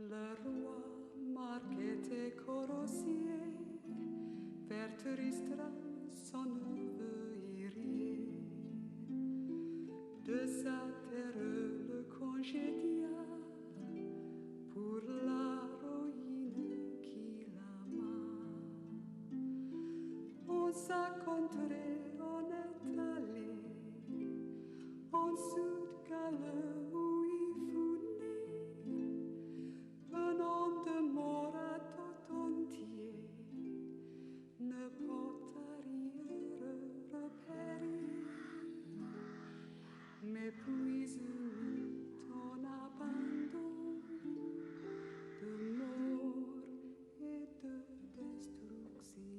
Le roi marquait et corrossier, vers Tristram son neveu irier. De sa terre le congédia pour l'héroïne qu'il ama. En sa contrée on est allé, en sud Galles où il fut né, un homme de mort à tout entier ne peut arrière repérer. Mais puis il mit en abandon de mort et de destruction.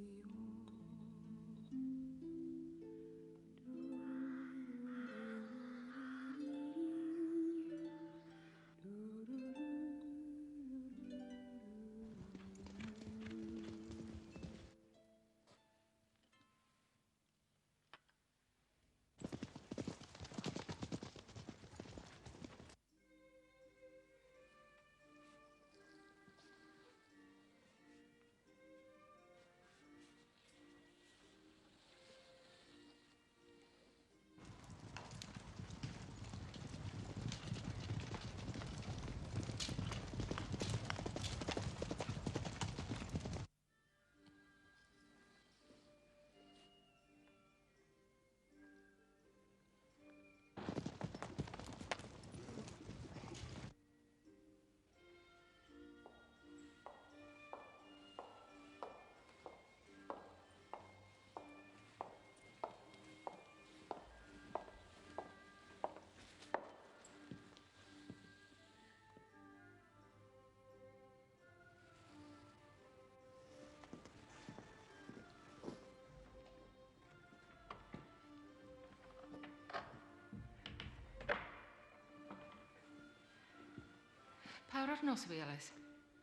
Pa o'r nos fi, Alys?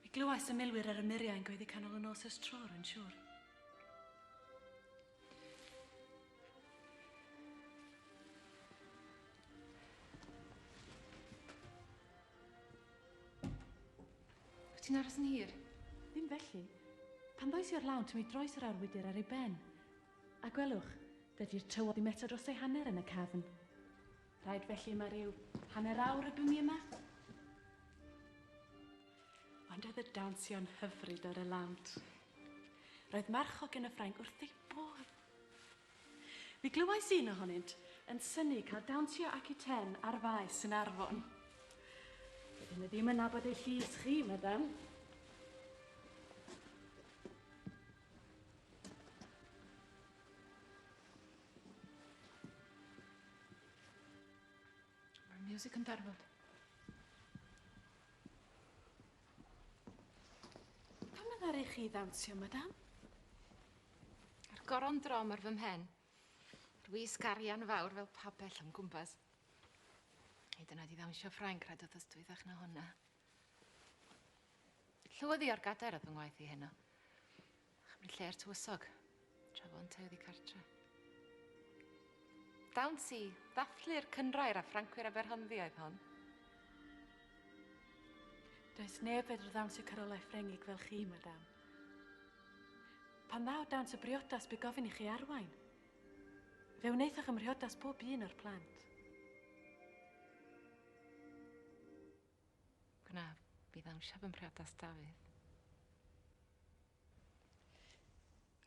Mi glywais y milwyr ar y muriau yn gweiddi canol y nos ers tro, rwy'n siŵr. Wyt ti'n aros yn hir? Ddim felly. Pan ddois i o'r lawnt, mi droes yr arwydyr ar ei ben. A gwelwch, dydy'r tywod ddim eto dros ei hanner yn y cafn. Rhaid felly mae rhyw hanner awr y bym i yma. Ond oedd y dawnsio'n hyfryd ar y lawnt. Roedd marchog yn y Ffrainc wrth ei bodd. Mi glywais un ohonynt yn synnu cael dawnsio Aquitaine ar faes yn Arfon. Dydyn nhw ddim yn nabod eu llys chi, madam. Mae'r music yn darfod. Pam na ddaru chi ddawnsio, madam? A'r goron drom ar fy mhen. Yr wisg arian fawr fel pabell am gwmpas. Hyd yn oed i ddawnsio Ffrainc rhaid oedd ystwythach na hwnna. Llywyddi o'r gadair oedd fy ngwaith i heno. Chymryd lle'r tywysog, tra fo yntau oddi cartre. Dawns i ddathlu'r cynrair a Ffrancwyr Aberhonddu oedd hon. Does neb fedr ddawnsio carolau Ffrengig fel chi, madam. Pan ddaw dawns y briodas, bu gofyn i chi arwain. Fe wnaethoch ym mhriodas pob un o'r plant. Gwna fi ddawnsio fy mhriodas Dafydd.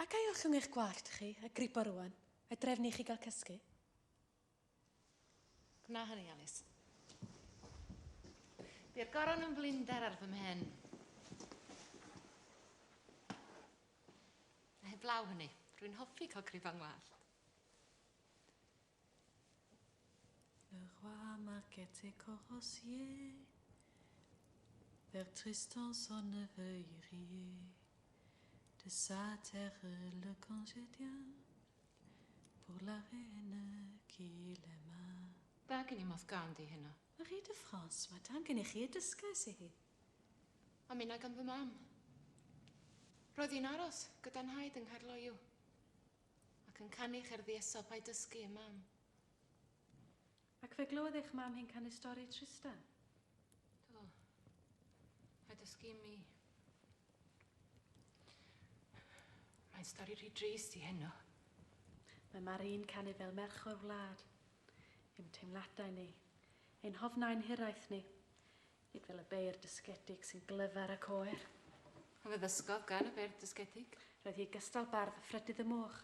A ga i ollwng eich gwallt chi, a gripo rwan, a drefnu i chi gael cysgu? Gwna hynny, Alys. Bu'r goron yn flinder ar fy mhen. A heblaw hynny, rwy'n hoffi cael crifo'n ngwallt. Le roi marquait et corrossier, vers Tristan son neveu irier, de sa terre le congédia, pour la reine qu'il aima. Da gen i moth gân di heno. Marie de France, madame, gennych chi y dysgais i hi. A minna gan fy mam. Roedd hi'n aros gyda'n nhaid yng Nghaerloyw. Ac yn canu cherddi Aesop a'i dysgu i mam. Ac fe glywodd eich mam hi'n canu stori Tristan? Do. dysgu i mi. Mae'n stori rhy drist i heno. Mae Mari'n canu fel merch o'r wlad. Ein teimladau ni, ein hofnau'n hiraeth ni. Nid fel y beir dysgedig sy'n glyfar ac oer. A fe ddysgodd gan y beirdd dysgedig? Roedd hi gystal bardd a phrydydd y moch.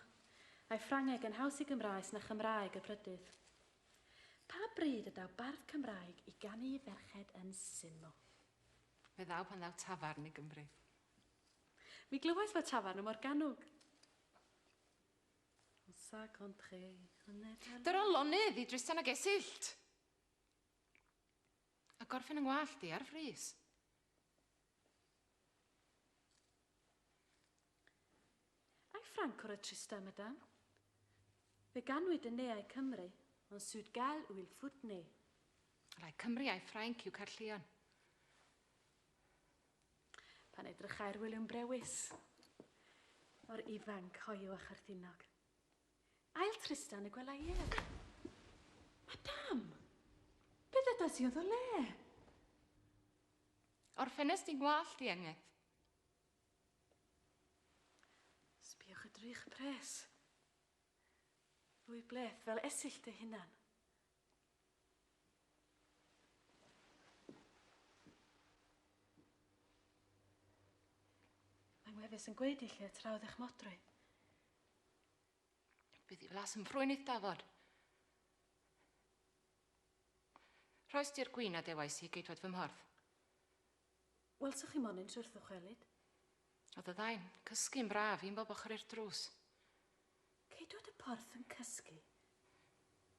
A'i Ffrangeg yn haws i Gymraes na Chymraeg y prydydd. Pa bryd y daw bardd Cymraeg i ganu i ferched yn syml? Fe ddaw pan ddaw tafarn i Gymru. Mi glywais fod tafarn ym Morgannwg. On s'acontré, on est allé... Dyro lonydd i Dristan ag Esyllt! A gorffen yng ngwallt i ar frys. Ai Ffrancwr oedd Tristan, madame? Fe ganwyd yn neau Cymru, ond Sud Gal yw il fut né. Rai Cymru a'i Ffrainc yw Caerllion. Pan edrychai'r William Brewis, mor ifanc, hoyw a charthinog. Ail Tristan y gwelai ef. Madame! Be ddedas i oedd o le? O'r ffenest i'n gwallt i, Engeth. Sbiwch y drych pres. Ddwy bleth fel Esyllt ei hunan. Mae ngwefus yn gweud i lle trawdd eich modrwy. Bydd i flas yn ffrwyn i'th dafod. Rhoes di'r gwin a dewais i geidwad fy mhorth. Welsoch chi monyn wrth ddychwelyd? Oedd y ddau'n cysgu'n braf, un bob ochr i'r drws. Ceidwad y porth yn cysgu?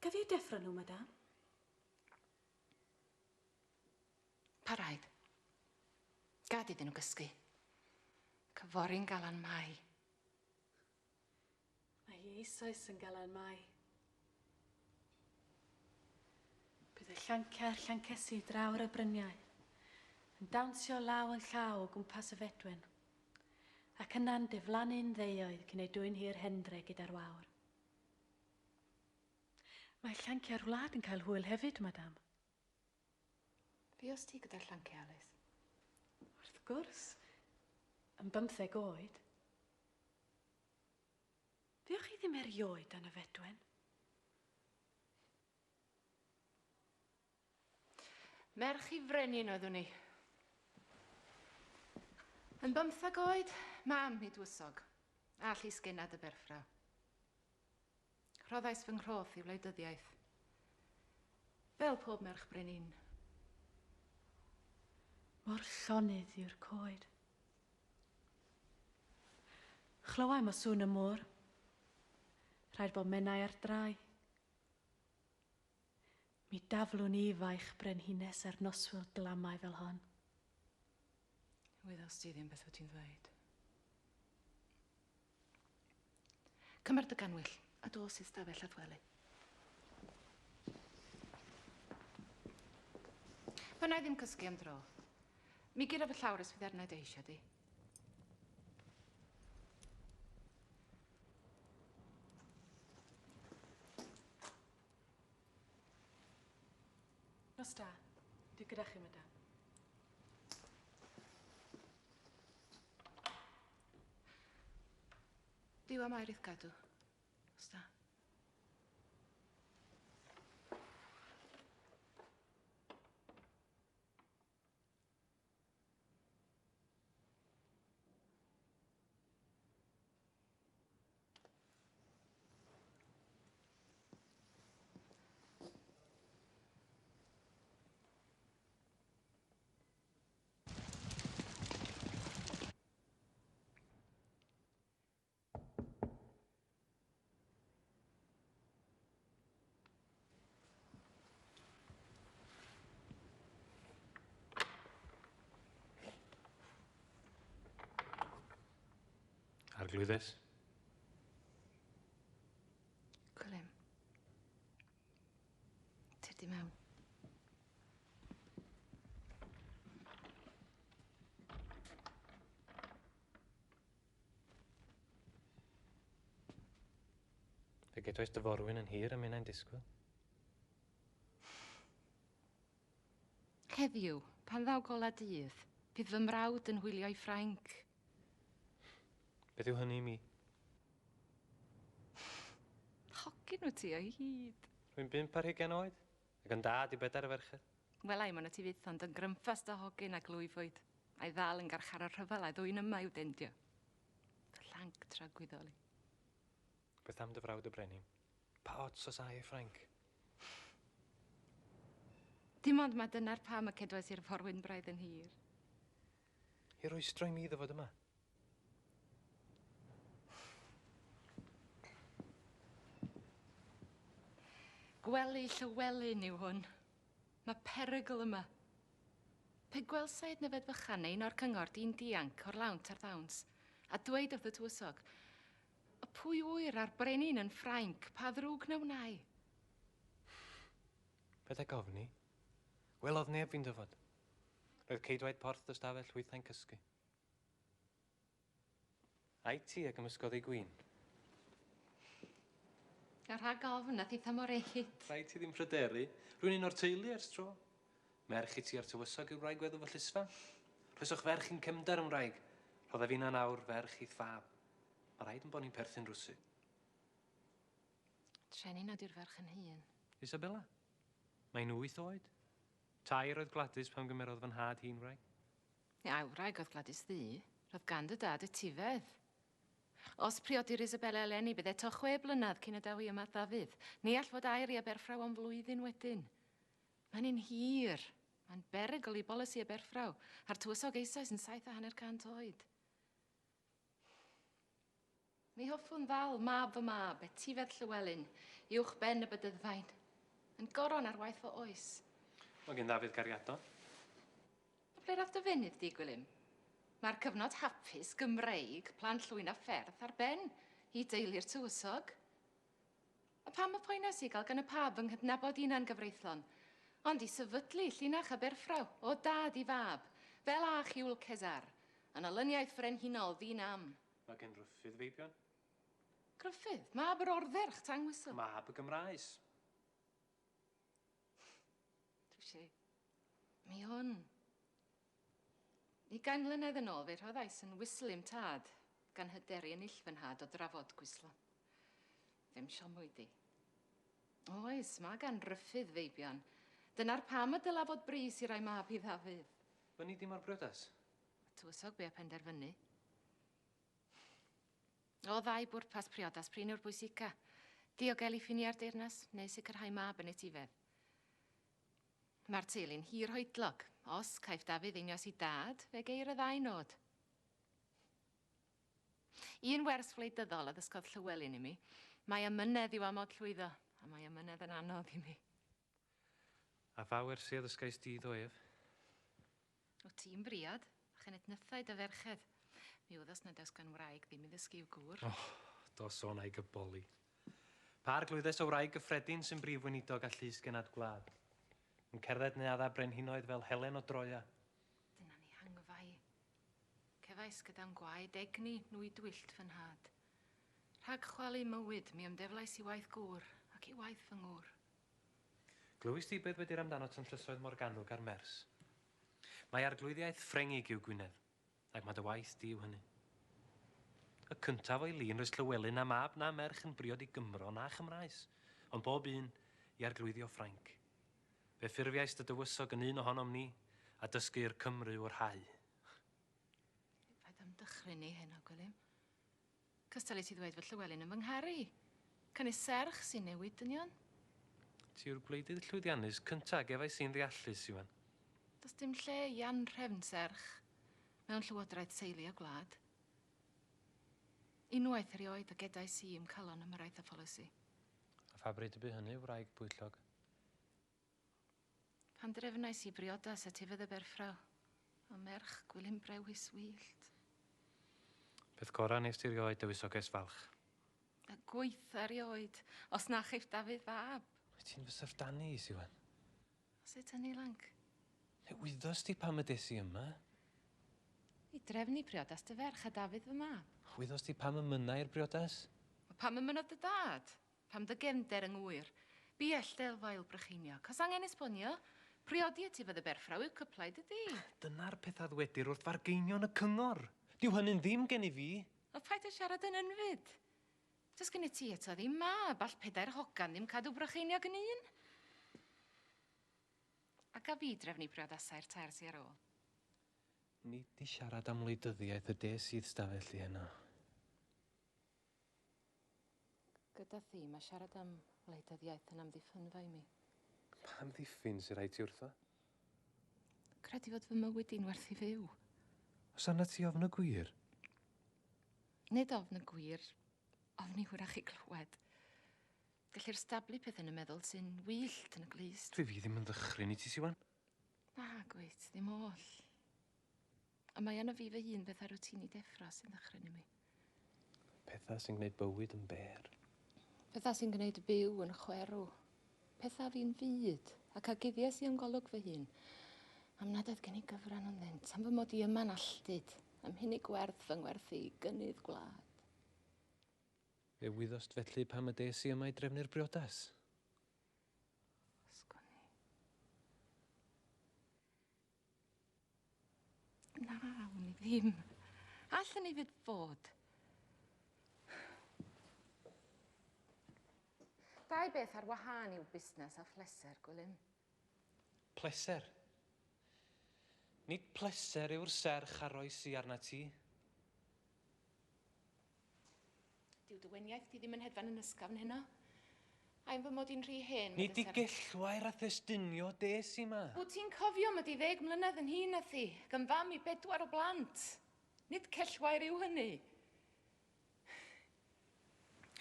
Gaf i eu deffro nhw, madam? Pa raid? Gad iddyn nhw gysgu. Cyfori'n Galan Mai. Mae hi eisoes yn Galan Mai. Bydd y llanciau a'r llancesi draw ar y bryniau, yn dawnsio law yn llaw o gwmpas y fedwen, ac yna'n diflannu'n ddeuoedd cyn ei dwyn hi i'r hendre gyda'r wawr. Mae llanciau'r wlad yn cael hwyl hefyd, madam. Fuost ti gyda'r llanciau, Alys? Wrth gwrs. Yn bymtheg oed. Fuoch chi ddim erioed dan y fedwen? Merch i frenin oeddwn i. Yn bymthag oed, mam i dwysog, a llysgennad y berffraw. Rhoddais fy nghroth i wleidyddiaeth. Fel pob merch brenin. Mor llonydd yw'r coed. Chlywai mo sŵn y môr. Rhaid bod Menai ar drai. Mi daflwn i faich brenhines ar noswyl glamau fel hon. Wyddost ti ddim beth wyt ti'n ddweud. Cymer dy ganwyll a dos i stafell at wely. Fynna i ddim cysgu am dro. Mi gyraf y llawr os fydd arna dy eisiau di. Nos da. Dwi gyda chi, madam. Duw am air i'th gadw. Nos da. Arglwyddes. Gwilym. Tyrd i mewn. Fe gedwais dy forwyn yn hir a minnau'n disgwyl. Heddiw, pan ddaw gola dydd, Bydd fy mrawd yn hwylio i Ffrainc. Beth yw hynny i mi? Hogyn wyt ti o hyd. Rwy'n 25 oed, ac yn dad i bedair o ferched. Wel, ai, mon ti fyth ond yn grymffast o hogyn a glwyfwyd. A'i ddal yn garcharor rhyfel a'i ddwyn yma i'w dendio. Fy llanc tragwyddol i. Beth am dy frawd y brenin? Pa ots os ai i Ffrainc? Dim ond mae dyna'r pam y cedwais i'r forwyn braidd yn hir. I rwystro i mi ddyfod yma. Gwely Llywelyn yw hwn. Mae perygl yma. Pe gwelsai Ednyfed Fychan neu un o'r cyngor di'n dianc o'r lawnt ar ddawns, a dweud wrth y tywysog, y pwy ŵyr a'r brenin yn Ffrainc, pa ddrwg na wnai? Paid ag ofni. Welodd neb fi'n dyfod. Roedd ceidwaid porth y stafell hwythau'n cysgu. Ai ti a gymysgodd ei gwin? A rhag ofn nath eitha mor eid. Rhaid ti ddim pryderu. Rwy'n un o'r teulu ers tro. Merch i ti a'r tywysog yw'r wraig weddw fy llysfa. Rhoesoch ferch i'n cefnder yn wraig. Rhoddaf inna'n awr ferch i'th fab. Mae rhaid yn bod ni'n perthyn rwsut. Treni nad yw'r ferch yn hŷn. Isabella? Mae'n 8 oed. 3 oedd Gladys pan gymerodd fy nhad hi'n wraig. Ia, wraig oedd Gladys ddu. Roedd gan dy dad etifedd. Os priodir Isabella eleni, bydd eto 6 blynedd cyn y daw i yma Ddafydd. Ni all fod air i Aberffraw am flwyddyn wedyn. Mae'n un hir. Mae'n berygl i bolisi Aberffraw. A'r tywysog eisoes yn 750 oed. Mi hoffwn ddal mab fy mab, etifedd Llywelyn, uwch ben y bydyddfaen. Yn goron ar waith fy oes. Mae gen Ddafydd gariadon. O ble radd dy fynydd di, Gwilym? Mae'r cyfnod hapus Gymreig, plant llwyn a fferth ar ben i deulu'r tywysog. A pam y poenas i gael gan y pab fy nghydnabod hunan gyfreithlon, ond i sefydlu llinach Aberffraw o dad i fab, fel ach Iwl Cesar, yn olyniaeth frenhinol ddin am. Mae gen Ruffydd feibion. Gruffydd, mab yr ordderch tangwysl. Mab y Gymraes. Touché. Mi hwn. 20 mlynedd yn ôl fe rhoddais yn whistle i'm tad, gan hyderu ennill fy nhad o drafod gwislo. Ddim siomwyd i. Oes, mae gan Ruffydd feibion. Dyna'r pam y dyla fod brys i rai mab i Ddafydd. Fyny dim o'r briodas? Y tywysog be a penderfynu. O ddau bwrpas priodas, prin yw'r bwysica. Diogelu ffiniau'r deyrnas neu sicrhau mab yn etifedd. Mae'r teulu'n hir hoedlog. Os caiff Dafydd einioes i dad, fe geir y ddau nod. Un wers wleidyddol a ddysgodd Llywelyn i mi, mae amynedd i'w amod llwyddo, a mae amynedd yn anodd i mi. A pha wersi a ddysgais di ddo ef? O ti'n briod, a chenednythau dy ferched. Mi wyddos nad oes gan wraig ddim i ddysgu i'w gŵr. Oh, dos o'n a'i gyboli. Pa arglwyddes o wraig gyffredin sy'n brif weinidog a llys genad gwlad? Yn cerdded neuadda brenhinoedd fel Helen o Droia. Dyna ni hangfai. Cefais gyda'n gwaed egni nwy dwillt fy nhad. Rhag chwalu mywyd, mi ymddeflais i waith gŵr ac i waith fy ngŵr. Glywis di beth wedi'r amdano yn llysoedd Morgannwg a'r Mers. Mae arglwyddiaeth Ffrengig yw Gwynedd, ac mae dy waith di yw hynny. Y cyntaf o'i lun roes Llywelyn na mab na merch yn briod i Gymro na Chymraes, ond bob un i arglwyddio Ffrainc. Fe ffurfiais dy dywysog yn un ohonom ni, a dysgu'r Cymru o'r hau. Paid am dychryn ni heno, Gwilym. Cystal i ti ddweud fod Llywelyn yn fy ngharu. Cynnig serch sy'n newid dynion. Ti yw'r gwleidydd llwyddiannus cynta gefais i'n ddeallus, Iwan. Does dim lle i anrhefn serch mewn llywodraeth seili a gwlad. Unwaith erioed y gedais i i'm calon ymyrraeth a pholisi. A pha bryd y bu hynny, wraig bwyllog? Pan drefnais i briodas etifedd y Berffraw, a merch Gwilym Brewis Wyllt. Peth gora nes ti rioed dywysoges falch. A gweitha erioed, os na chaiff Dafydd fab. Wyt ti'n fy syfrdanu i, Siwan? Sut hynny, Lanc? Ne, wyddost ti pam y des i yma? I drefnu priodas dy ferch a Dafydd fy mab. Wyddost ti pam y mynna i'r briodas? Pam y mynnodd dy dad? Pam dy gefnder yng ngwyr? Biell delfael Brycheiniog. Os angen esbonio, Priodi y ti fydd y berffraw i'w cyplau dydi? Dyna'r pethau ddwedir wrth fargeinion y cyngor. Dyw hynny'n ddim gen i fi. O paid â siarad yn ynfyd. Does gen i ti eto ddim mab, all pedair hogan ddim cadw Brycheiniog yn un. A gaf fi drefnu priodasau'r tair sy ar ôl? Nid i siarad am wleidyddiaeth y des i'r stafell i heno. Gyda thi, mae siarad am wleidyddiaeth yn amddiffynfa i mi. Pa amddiffyn sy rhaid ti wrtho? Credu fod fy mywyd i'n werth i fyw. Os arna ti ofn y gwir? Nid ofn y gwir, ofn i hwyrach i glywed. Gellir stablu pethau yn y meddwl sy'n wyllt yn y glust. Dwi fi ddim yn ddychryn i ti, Siwan. Na, gwyt, ddim oll. A mae yna fi fy hun bethau rwtini deffro sy'n ddychryn i mi. Pethau sy'n gwneud bywyd yn bêr. Pethau sy'n gwneud byw yn chwerw. Pethau fi'n fyd, ac a guddiais i am golwg fy hun. Am nad oedd gen i gyfran ynddynt, am fy mod i yma'n alltud, am hynny gwerth fy ngwerthu i gynnydd gwlad. Fe wyddost felly pam y des i yma i drefnu'r briodas? Sgwn i. Na, wn i ddim. Allan ni fyd fod. Dau beth ar wahân yw busnes a phleser, Gwilym. Pleser? Nid pleser yw'r serch a roes i arnat ti. Dyw dy weniaith di ddim yn hedfan yn ysgafn heno. Ai'n fy mod i'n rhy hen? Nid i gellwair a thestunio des i ma. Wyt ti'n cofio mod i 10 mlynedd yn hŷn na thi, ac yn fam i bedwar o blant. Nid cellwair yw hynny.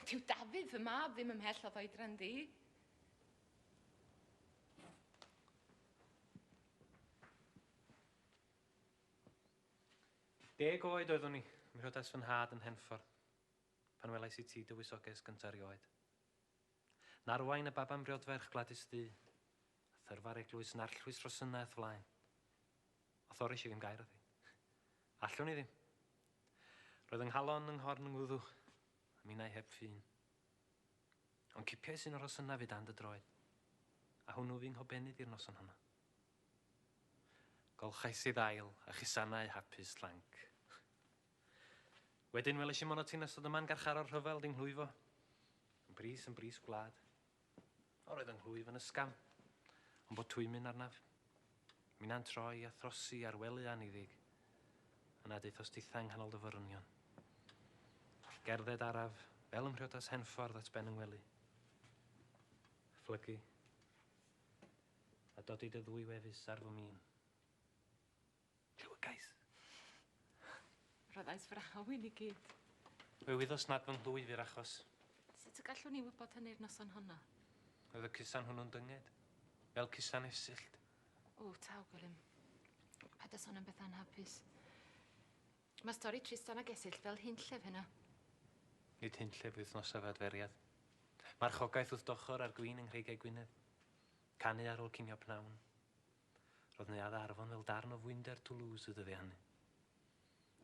Dyw Dafydd fy mab ddim ymhell o ddoedran di. Deg oed oeddwn i, ym mhriodas fy nhad yn Henffordd, pan welais i ti dywysoges gynta erioed. Narwain y baban briodferch Gwladys Ddu, a thyrfa'r eglwys yn arllwys rhosynnau o'th flaen. A thorris i ddim gair o ddi. Allwn i ddim. Roedd yng nghalon yng nghorn yng ngwddw, a minnau heb ffyn. Ond cipiais un o'r rhosynnau fu dan dy droed, a hwnnw fu'n nghobenydd i'r noson honno. Golchais i ddail a chusanau hapus llanc. Wedyn weles i mono ti'n ystod yma'n garcharor rhyfel di'n nghlwyfo. Yn bris yn bris gwlad. O, roedd yng nghlwyf yn ysgafn, ond bod twymyn arnaf. Minna'n troi a throsi ar wely anniddig. Yna daethos dithau yng nghanol dy forynion. Gerdded araf, fel ym mhriodas Henffordd at ben yng ngwely. Phlygu. A dodi dy ddwy wefus ar fy min. Llewygais. Rhoddais fraw i ni gyd. Fe wyddos nad fy nghlwyf i'r achos. Sut y gallwn ni wybod hynny'r noson honno? Oedd y cusan hwnnw'n dynged. Fel cusan Esyllt. O, taw, Gwilym. Paid â sôn am bethau anhapus. Mae stori Tristan ag Esyllt fel hunllef heno. Nid hunllef wythnosaf adferiad. Marchogaeth wrth d'ochr a'r gwin yng Nghreigiau Gwynedd. Canu ar ôl cinio pnawn. Roedd Neuadd Arfon fel darn o fwynder Toulouse y dyddiau hynny.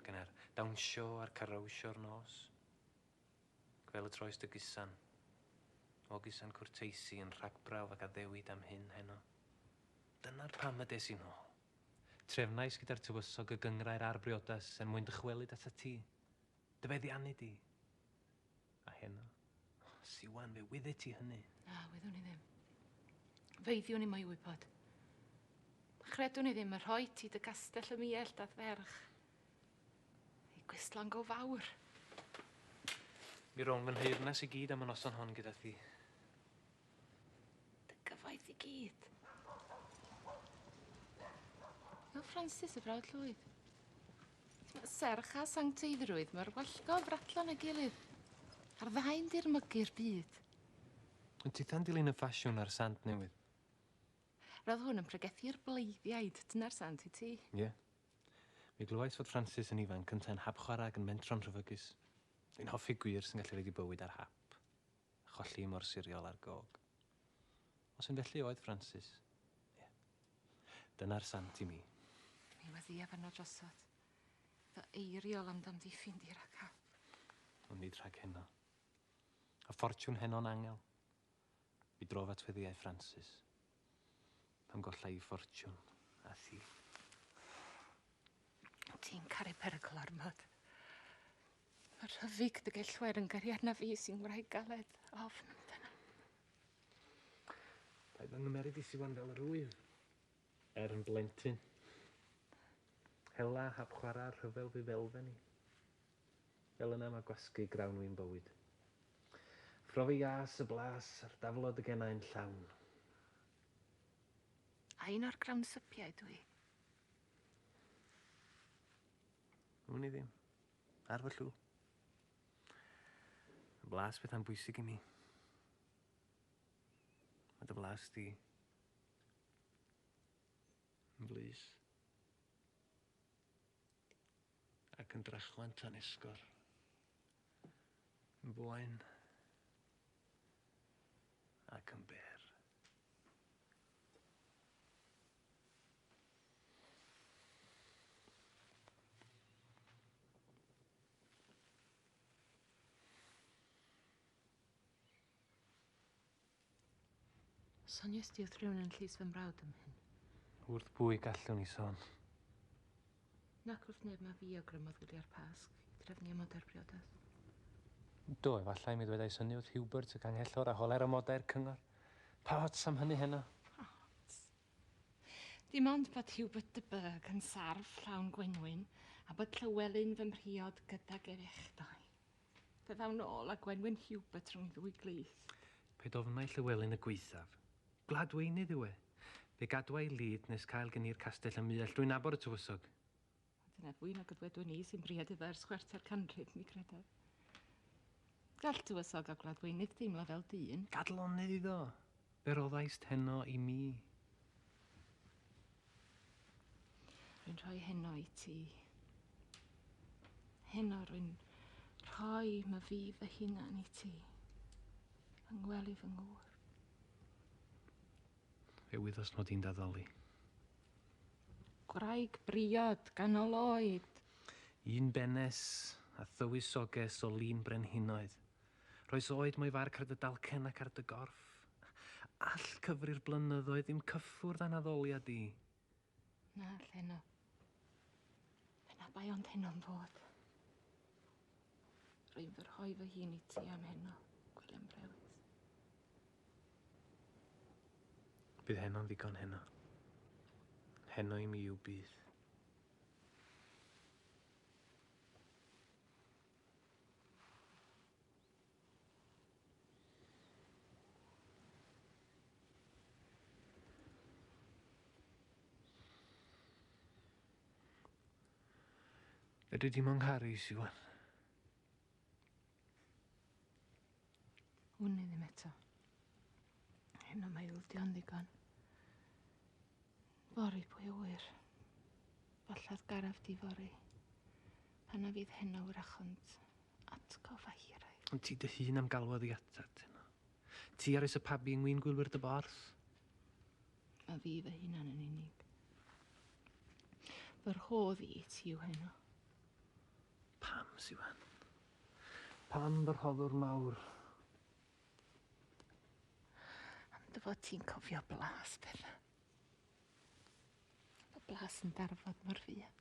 Gynnar dawnsio a'r carawsio'r nos. Gwel y troes dy gusan. O gusan cwrteisi yn rhagbrawf ac addewid am hyn heno. Dyna'r pam y des i nôl. Trefnais gyda'r tywysog y gynghrair a'r briodas er mwyn dychwelyd atat ti. Dy feddiannu di. A heno. O, Siwan, fe wyddet ti hynny. Na, wyddwn i ddim. Feiddiwn i mo'i wybod. Chredwn i ddim y rhoi ti dy gastell y miell dath ferch. Ei gwystlon go fawr. Mi rown fy nheyrnas i gyd am y noson hon gyda thi. Dy gyfoeth i gyd. Fel Francis y brawd llwyd. Serch a sancteiddrwydd mae'r wallgo fradlon â'i gilydd. A'r ddau'n dirmygu'r byd. Wyt titha'n dilyn y ffasiwn a'r sant newydd? Roedd hwn yn pregethu'r bleiddiaid, dyna'r sant i ti. Ie. Mi glywais fod Francis yn ifanc yntau'n hapchwarae ac yn mentro'n rhyfygus. Dwi'n hoffi gwir sy'n gallu rhaid i bywyd ar hap, a cholli mor siriol ar gog. Os yn felly oedd Francis, ie. Dyna'r sant i mi. Mi weddiaf arno drosodd. Fy eiriol am d'amddiffyn di rhag hap. Ond nid rhag heno. A ffortiwn heno'n angel. Mi drof at weddiau Francis. Pan golla i ffortiwn a thi. Ti'n caru perygl ormod. Mae rhyfyg dy gellwair yn gariad na fi sy'n wraig galed ofn amdano. Paid fy nghymeryd i Siwan fel yr wyf, er yn blentyn. Hela, hap chwarae, rhyfel fi felfen i. Fel yna mae gwasgu grawn wi'n bywyd. Phrofi ias y blas a'r daflod y genau'n llawn. A un o'r grawn sypiau dwi. Wn i ddim. Ar fy llw. Y blas beth bwysig i mi. Mae dy flas di yn flys. Ac yn drachwant anesgor. Yn boen. Ac yn ber. Soniais di wrth rhywun yn llys fy mrawd am hyn. Wrth bwy gallwn i sôn? Nac wrth neb mae fi awgrymodd wyliau'r Pasg i drefnu amodau'r briodas. Do, efallai mi ddwedai syni wrth Hubert y canghellor a holau'r amodau'r cyngor. Pa ots am hynny heno? Ots. Dim ond bod Hubert de Burgh yn sarff llawn gwenwyn a bod Llywelyn fy mhriod gydag ef echdau. Fe ddaw nôl a gwenwyn Hubert rhwng ddwy glust. Paid ofnau Llywelyn y gwaethaf. Gwladweinydd yw e. Fe gadwa ei lid nes cael gen i'r castell ym Muell. Dwi'n nabod y tywysog. Dyna fwy nag y dwedwn i sy'n briod iddo ers chwarter canrif, mi credaf. Gall tywysog a gwladweinydd deimlo fel dyn. Gad lonydd iddo. Fe roddaist heno i mi. Rwy'n rhoi heno i ti. Heno rwy'n rhoi my fi fy hunan i ti. Fy ngwely fy ngŵr. Fe wyddost mod i'n daddoli. Gwraig briod ganol oed. Un benes a thywysoges o lun brenhinoedd. Rhoes oed mo'i farc ar dy dalcen ac ar dy gorff. All cyfri'r blynyddoedd ddim cyffwrdd â'n addoliad di. Na, heno. Fe na bai ond heno'n fod. Rwy'n fy rhoi fy hun i ti am heno, Gwilym Brewis. Bydd heno'n ddigon heno. Heno i mi yw bydd. Fedri di mo'n ngharu, Siwan? Wn i ddim eto. Heno mae ildio'n ddigon. Fory pwy a ŵyr. Falla'r garaf di fory. Pan na fydd heno wrach ond atgof a hiraeth. Ond ti dy hun am galwodd i atat heno. Ti ar oes y pabi yng ngwyn gwylwyr dy borth. Ma fi fy hunan yn unig. Fy rhodd i ti yw heno. Pam, Siwan? Pam fy rhoddwr mawr? Am dy fod ti'n cofio blas pethau. Fy blas yn darfod mor fuan.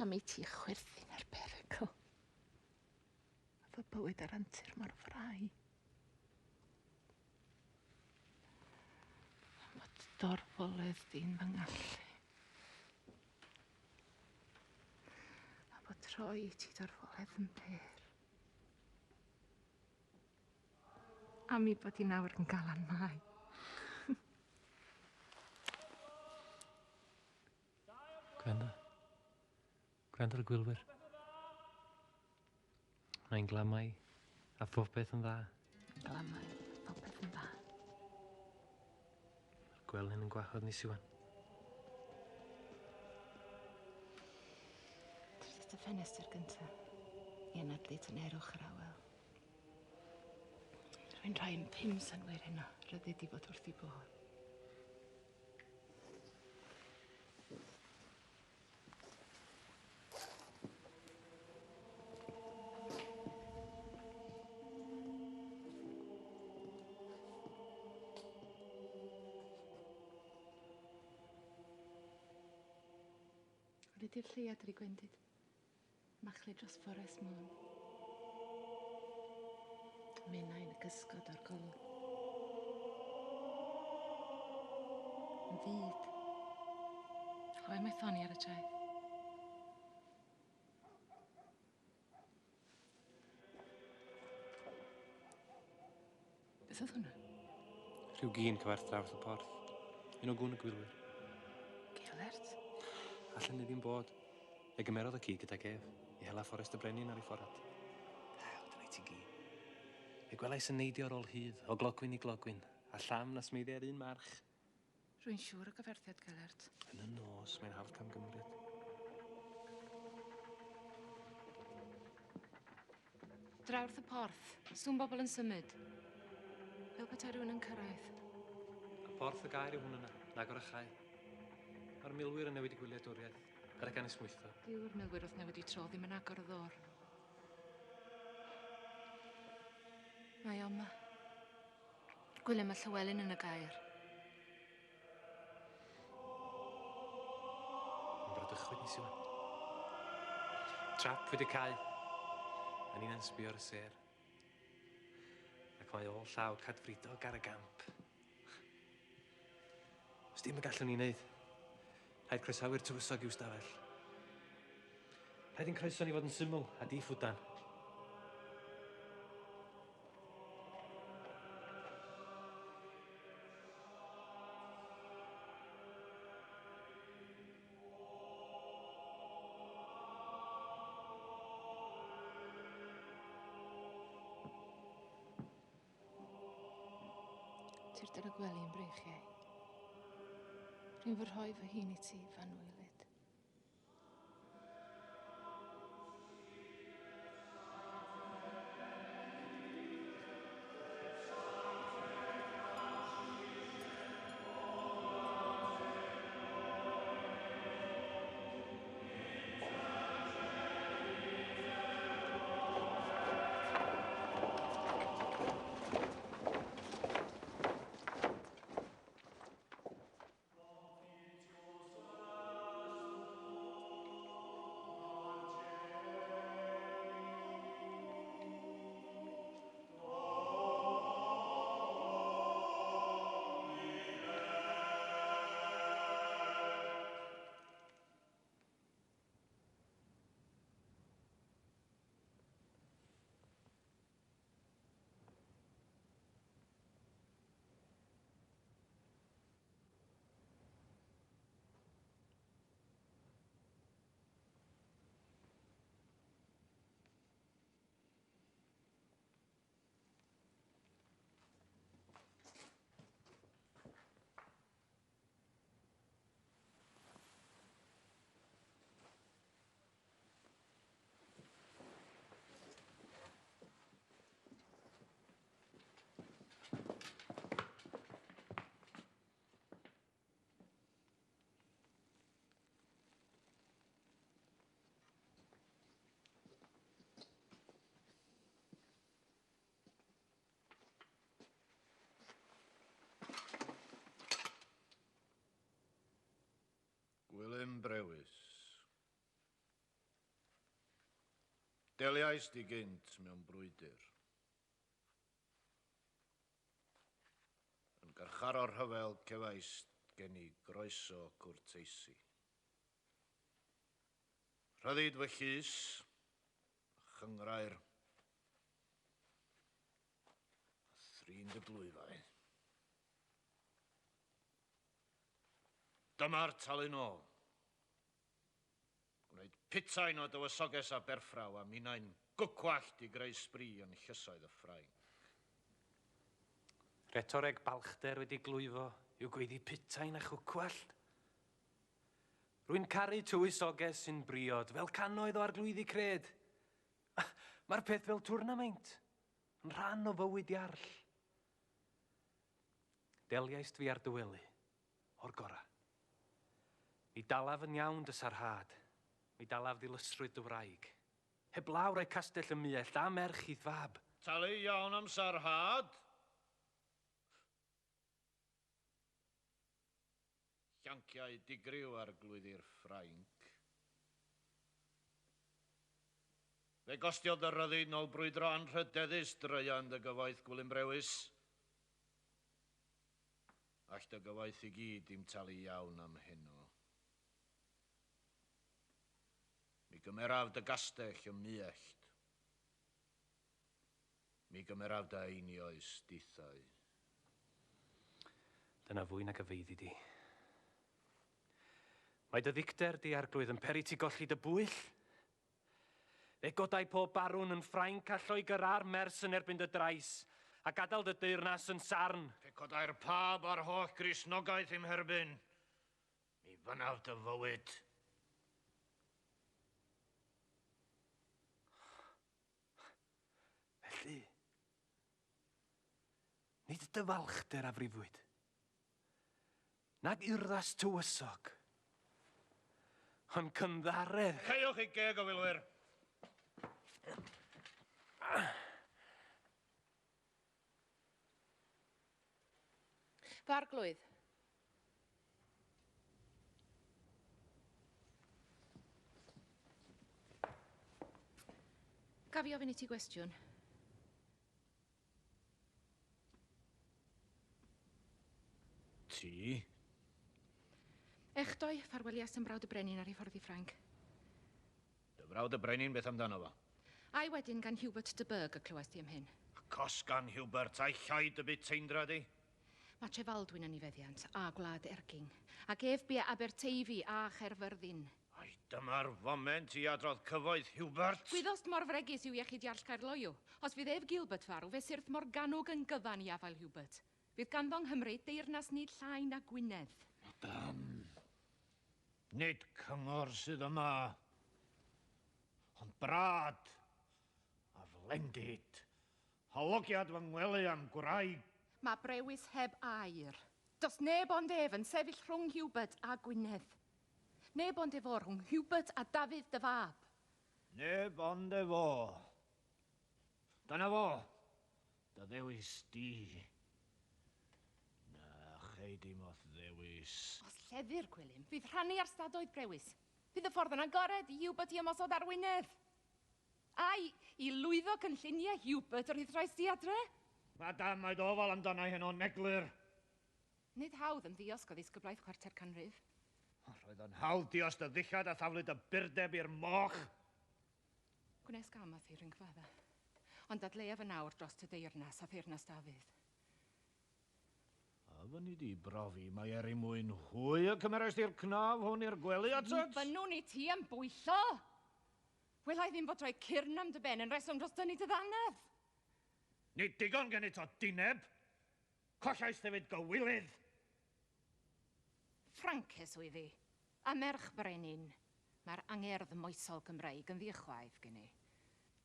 Am i ti chwerthin ar perygl. A fy bywyd ar antur mor frau. Am fod dorfoledd di'n fy ngallu. A bod troi i ti dorfoledd yn bur. Am i bod i nawr yn galan mai. Gwrando. Gwrando ar y gwylwyr. Mae'n glamau a phopeth yn dda. Glamau a phopeth yn dda. Mae'r gwelyn yn gwahodd ni, Siwan. Tyd at y ffenestr gynta. I anadlu tynerwch yr awel. Rwy'n rhoi yn 5 synnwyr heno, rhyddid i fod wrth i bodd. Wedi'r lleuad ar ei gwendid. Machlud dros fforest Môn. Menai yn y cysgod o'r golwg. Yn fyd. Clywai Maethoni ar y traeth. Beth oedd hwnna? Rhyw gîn cyfarth draws y porth. Un o gŵn y gwylwyr. Gelert? Allan ni ddim bod. Fe gymerodd y ci gydag ef i hela Fforest y Brenin ar ei ffordd. Ew, dyna i ti gi. Fe gwelais yn neidio ar ôl hydd, o glogwyn i glogwyn, a llam na smeiddi ar un march. Rwy'n siŵr o gyferthiad Gelert. Yn y nos, mae'n hawdd camgymryd. Drawrth y porth, sŵn bobl yn symud. Fel petai rhywun yn cyrraedd. A porth y gair yw hwn yna, nag o'r achau. Mae'r milwyr yn newid i gwyliadwriaeth, ar y gan esmwytho. Dyw'r milwyr wrth newid i tro ddim yn agor y ddôr. Mae o yma. Gwilym a Llywelyn yn y gair. Yn bradychwyd ni Siwan. Trap wedi cau. A ni'n sbio ar y sêr. Ac mae ôl llaw Cadfridog ar y gamp. Os dim y gallwn ni wneud, rhaid croesawu'r tywysog i'w stafell. Rhaid i'n croeso ni fod yn syml a di-ffwdan. Tyrd ar y gwely yn breichiau. Rwy'n fy rhoi fy hun i ti, f'anwylyd. Gwilym Brewis. Deliais di gynt mewn brwydr. Yn garcharor rhyfel cefais gen i groeso cwrteisi. Rhyddid fy llys, a chynghrair, a thrin dy blwyfau. Dyma'r talu nôl. Gwneud putain o dywysoges a berffraw a minnau'n gwcwallt i greu sbri yn llysoedd y Ffrainc. Retoreg balchder wedi glwyfo yw gweiddi putain a chwcwallt. Rwy'n caru tywysoges sy'n briod fel cannoedd o arglwyddi cred. Mae'r peth fel twrnamaint, yn rhan o fywyd iarll. Deliaist fi ar dy wely, o'r gora. Mi dalaf yn iawn dy sarhad, mi dalaf ddilysrwydd dy wraig. Heblaw rai castell y miell a merch i'th fab. Talu iawn am sarhad? Llanciau digryw arglwyddi'r Ffrainc. Fe gostiodd dy ryddid nôl brwydro anrhydeddus draean dy gyfoeth Gwilym Brewis. All dy gyfoeth i gyd i'm talu iawn am heno. Mi gymeraf dy gastell ym Muellt. Mi gymeraf dy einioes dithau. Dyna fwy nag a feiddi di. Mae dy ddicter di, arglwydd, yn peri ti golli dy bwyll. Fe godai pob barwn yn Ffrainc a Lloegr a'r Mers yn erbyn dy drais, a gadael dy deyrnas yn sarn. Pe codai'r pab a'r holl Gristnogaeth i'm herbyn, mi fynnaf dy fywyd. Felly, nid dy falchder a frifwyd, nag urddas tywysog, ond cynddaredd. Caewch ei geg o filwyr! Fy arglwydd. Gaf i ofyn i ti gwestiwn? Ti? Echdoi, ffarwelias yn brawd y brenin ar ei ffordd i Ffrainc. Dy frawd y brenin, beth amdano fo? Ai wedyn gan Hubert de Burgh y clywais di am hyn? Acos gan Hubert, a'i llai dy buteindra di? Mae Trefaldwyn yn ei feddiant, a gwlad Erging, ac ef bia Aberteifi a Chaerfyrddin. Ai dyma'r foment i adrodd cyfoeth Hubert? Gwyddost mor fregus yw iechyd Iarll Caerloyw. Os fydd ef Gilbert farw, fe syrth Morgannwg yn gyfan i afael Hubert. Fydd ganddo yng Nghymru deyrnas nid llai na Gwynedd. Madam, nid cyngor sydd yma, ond brad a flendid, halogiad fy ngwely a'm gwraig. Mae Brewis heb air. Does neb ond ef yn sefyll rhwng Hubert a Gwynedd. Neb ond efo rhwng Hubert a Dafydd dy fab. Neb ond efo. Dyna fo. Dy ddewis di. Na, chei di mo'th ddewis. Os lleddir, Gwilym, fydd rhannu ar stadoedd Brewis. Fydd y ffordd yn agored i Hubert i ymosod ar Wynedd. Ai, i lwyddo cynlluniau Hubert yr rhaid di adre? Madam, mae dy ofal amdana i heno neglur. Nid hawdd yn ddiosg o ddisgyblaeth chwarter canrif. Roedd yn hawdd dios dy ddillad a thaflu dy burdeb i'r moch. Gwnes gam â thi rhyngfadda. Ond dadleuaf yn awr dros dy deyrnas a theyrnas Dafydd. A fyny di brofi mae er i mwyn hwy y cymerais di'r cnaf hwn i'r gwely atat? Fynnwn i ti am bwyllo. Wela i ddim fod rhoi cyrn am dy ben yn reswm dros dynnu dy ddannedd. Nid digon gen i to dineb. Collais hefyd gywilydd. Ffrances oedd hi, a merch brenin. Mae'r angerdd moesol Gymreig yn ddichwaith gen i.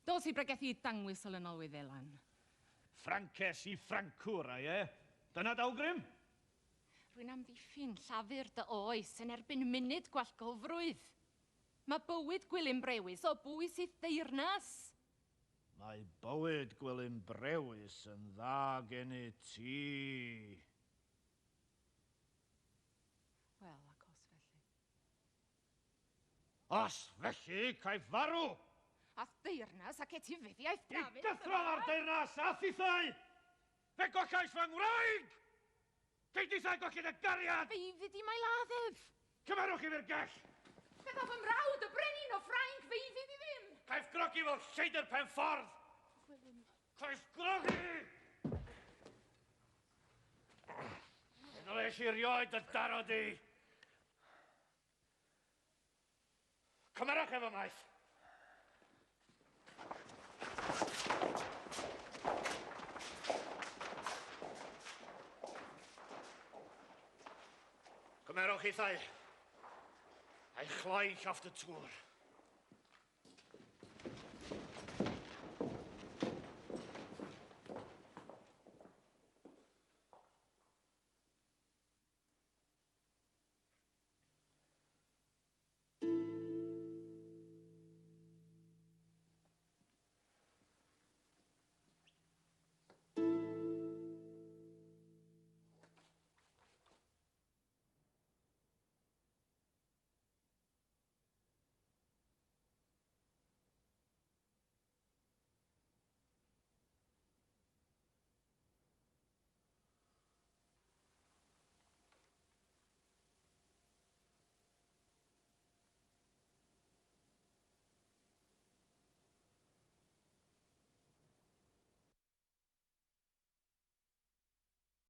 Dos i bregethu dangwys olynol Wyddelan. Ffrances i Ffrancwr, ai e? Dyna dawgrym? Rwy'n amddiffyn llafur dy oes yn erbyn munud gwallgofrwydd. Mae bywyd Gwilym Brewis o bwys i'th deyrnas. Mae bywyd Gwilym Brewis yn dda gen i ti. Wel, ac os felly. Os felly, caiff farw! Ath deyrnas ac etifeddiaeth Dafydd... I gythral ar deyrnas a thithau! Fe gollais fy ngwraig! Cei dithau golli dy gariad! Fe fyd i mae laddef! Cymerwch i fi'r gell! Fe ddof fy mrawd, y brenin o Ffrainc, fe fydd i ddim! Caiff grogi fel lleidr pen ffordd! Gwilym. Caiff grogi! Fe i erioed dy daro di! Cymerwch efo maith! Cymerwch i thau. A'i chloi llofft y tŵr.